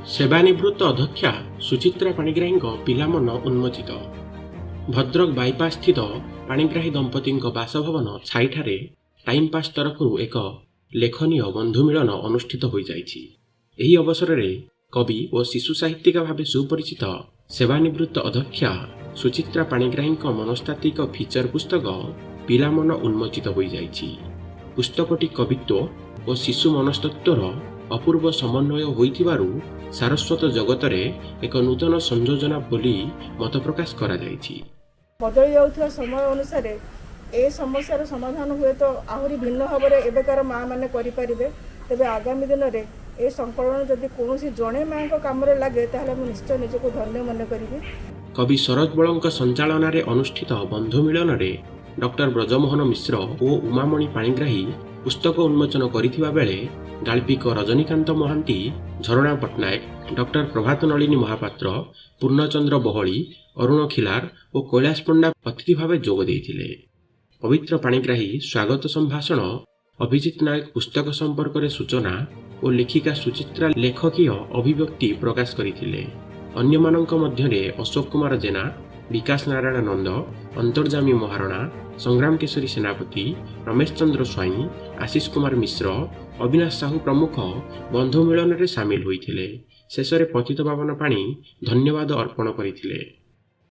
ସେବାନିବୃତ୍ତ ଅଧ୍ୟକ୍ଷା ସୁଚିତ୍ରା ପାଣିଗ୍ରାହୀଙ୍କ ପିଲାମନ ଉନ୍ମୋଚିତ। ଭଦ୍ରକ ବାଇପାସ୍ ସ୍ଥିତ ପାଣିଗ୍ରାହୀ ଦମ୍ପତିଙ୍କ ବାସଭବନ ଛାଇଠାରେ ଟାଇମ୍ ପାସ୍ ତରଫରୁ ଏକ ଲେଖନୀୟ ବନ୍ଧୁମିଳନ ଅନୁଷ୍ଠିତ ହୋଇଯାଇଛି। ଏହି ଅବସରରେ କବି ଓ ଶିଶୁ ସାହିତ୍ୟିକା ଭାବେ ସୁପରିଚିତ ସେବାନିବୃତ୍ତ ଅଧ୍ୟକ୍ଷା ସୁଚିତ୍ରା ପାଣିଗ୍ରାହୀଙ୍କ ମନସ୍ତାତ୍ତ୍ୱିକ ଫିଚର ପୁସ୍ତକ ପିଲାମନ ଉନ୍ମୋଚିତ ହୋଇଯାଇଛି। ପୁସ୍ତକଟି କବିତ୍ୱ ଓ ଶିଶୁ ମନସ୍ତତ୍ତ୍ୱର ଅପୂର୍ବ ସମନ୍ୱୟ ହୋଇଥିବାରୁ ସାରସ୍ୱତ ଜଗତରେ ଏକ ନୂତନ ସଂଯୋଜନା ବୋଲି ମତ ପ୍ରକାଶ କରାଯାଇଛି। ବଦଳି ଯାଉଥିବା ସମୟ ଅନୁସାରେ ଏ ସମସ୍ୟାର ସମାଧାନ ହୁଏତ ଆହୁରି ଭିନ୍ନ ଭାବରେ ଏବେକାର ମା' ମାନେ କରିପାରିବେ। ତେବେ ଆଗାମୀ ଦିନରେ ଏ ସଂକଳନ ଯଦି କୌଣସି ଜଣେ ମା'ଙ୍କ କାମରେ ଲାଗେ, ତାହେଲେ ମୁଁ ନିଶ୍ଚୟ ନିଜକୁ ଧନ୍ୟ ମନେ କରିବି। କବି ସରୋଜ ବଳଙ୍କ ସଞ୍ଚାଳନାରେ ଅନୁଷ୍ଠିତ ବନ୍ଧୁ ମିଳନରେ ଡକ୍ଟର ବ୍ରଜମୋହନ ମିଶ୍ର ଓ ଉମାମଣି ପାଣିଗ୍ରାହୀ ପୁସ୍ତକ ଉନ୍ମୋଚନ କରିଥିବା ବେଳେ ଗାଳ୍ପିକ ରଜନୀକାନ୍ତ ମହାନ୍ତି, ଝରଣା ପଟ୍ଟନାୟକ, ଡକ୍ଟର ପ୍ରଭାତ ନଳିନୀ ମହାପାତ୍ର, ପୂର୍ଣ୍ଣଚନ୍ଦ୍ର ବହଳି, ଅରୁଣ ଖିଲାର ଓ କୈଳାସ ପଣ୍ଡା ଅତିଥି ଭାବେ ଯୋଗ ଦେଇଥିଲେ। ପବିତ୍ର ପାଣିଗ୍ରାହୀ ସ୍ୱାଗତ ସମ୍ଭାଷଣ, ଅଭିଜିତ ନାୟକ ପୁସ୍ତକ ସମ୍ପର୍କରେ ସୂଚନା ଓ ଲେଖିକା ସୁଚିତ୍ରା ଲେଖକୀୟ ଅଭିବ୍ୟକ୍ତି ପ୍ରକାଶ କରିଥିଲେ। ଅନ୍ୟମାନଙ୍କ ମଧ୍ୟରେ ଅଶୋକ କୁମାର ଜେନା, ବିକାଶ ନାରାୟଣ ନନ୍ଦ, ଅନ୍ତର୍ଯାମୀ ମହାରଣା, ସଂଗ୍ରାମ କେଶରୀ ସେନାପତି, ରମେଶ ଚନ୍ଦ୍ର ସ୍ୱାଇଁ, ଆଶିଷ କୁମାର ମିଶ୍ର, ଅବିନାଶ ସାହୁ ପ୍ରମୁଖ ବନ୍ଧୁ ମିଳନରେ ସାମିଲ ହୋଇଥିଲେ। ଶେଷରେ ପତିତପାବନ ପାଣି ଧନ୍ୟବାଦ ଅର୍ପଣ କରିଥିଲେ।